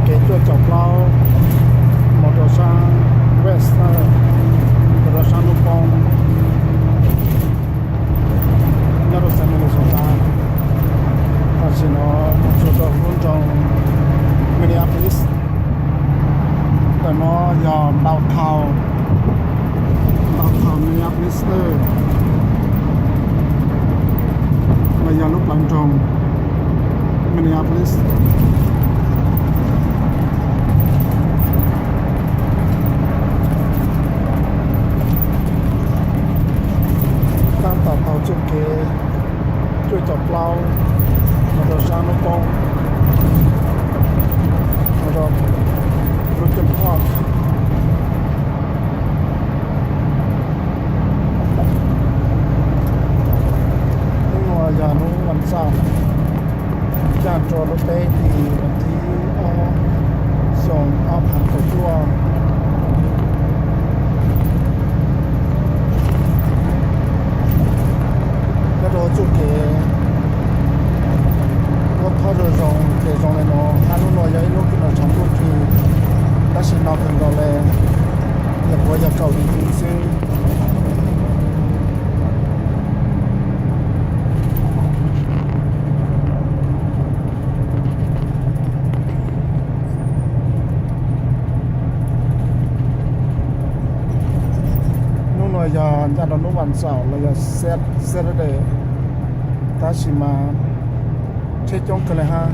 Kev cuaj caum plaub mus rau sab west, mus rau sab hnub poob nyob rau xeev Minnesota. Tam sim no mus txog rau lub nroog Minneapolis. Ntawm no yog downtown, downtown Minneapolis, los yog lub plawv nroog Minneapolis. Tab tom taug txoj kev cuaj caum plaub mus rau sab hnub poob, mus rau Lincoln Park. Hnub no yog hnub vas xaum, ncaj rau lub peb hlis vas thib ob, xyoo ob phav kaum cuaj. Nyob rau txoj kev muab thob zoo zoo ces zoo li no. Hab hnub no yog ib hnub kws no tshav ntuj nrig, tab sis no kawg nkaus li, nyuam qhuav yog kaum degree xwb. Hnub no yog ncaj rau hnub vas xaum los yog Sat-, Saturday, tab sis mas tsheb coob kawg li hab.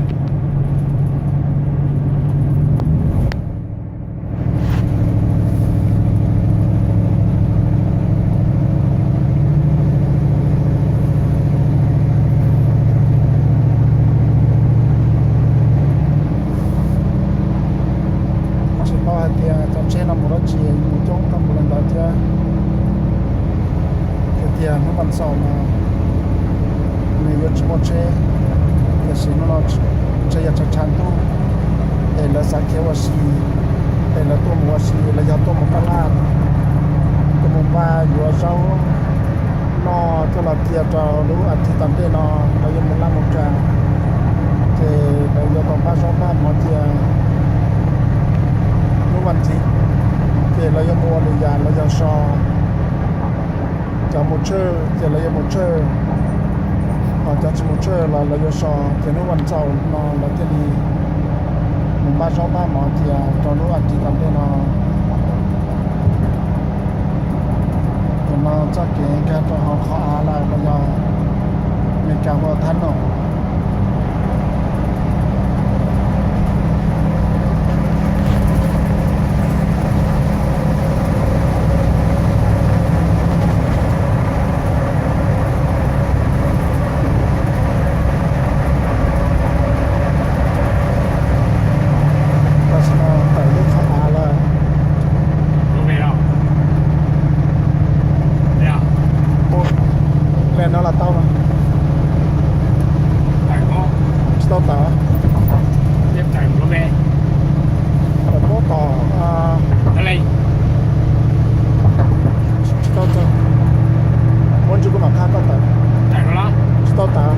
Tsis paub hais tias cov tsheb no mus dab tsi, mus coob kawg nkaus li ntawd thiab. Tiag tiag hnub vas xaum no nws yuav tsis muaj tsheb, tiam sis hnub no ntshe yog tshav tshav ntuj es lawv xav khiav ua si, es lawv tuaj mus ua si los yog tuaj mus taj laj, tuaj mus npaj yuav zaub noj coj los cia rau lub as thiv tom ntej no lawv yuav mus laj mus kam, ces lawv yuav tau npaj zaub npaj mov cia hnub vas thiv, ces lawv yuav mus ua lwm yam los yog so. Cov mus tshawj ces lawv yuav mus tshawj, ho cov tsis mus tshawj los lawv yuav so, ces hnub vas xaum no lawv thiaj li mus npaj zaub npaj mov cia rau lub as thiv tom ntej no. Tam no txoj kev nkag rau hauv qhov av lawm los yog Meskas hu ua thab no. Tam sim no tawm lub qhov av lawm. Ua, le no los tau no. Tsis tau tawm. Tawm puab tom, tsis tau tawm. Muab ntswg kuv mam qha koj tawm. Tsis tau tawm.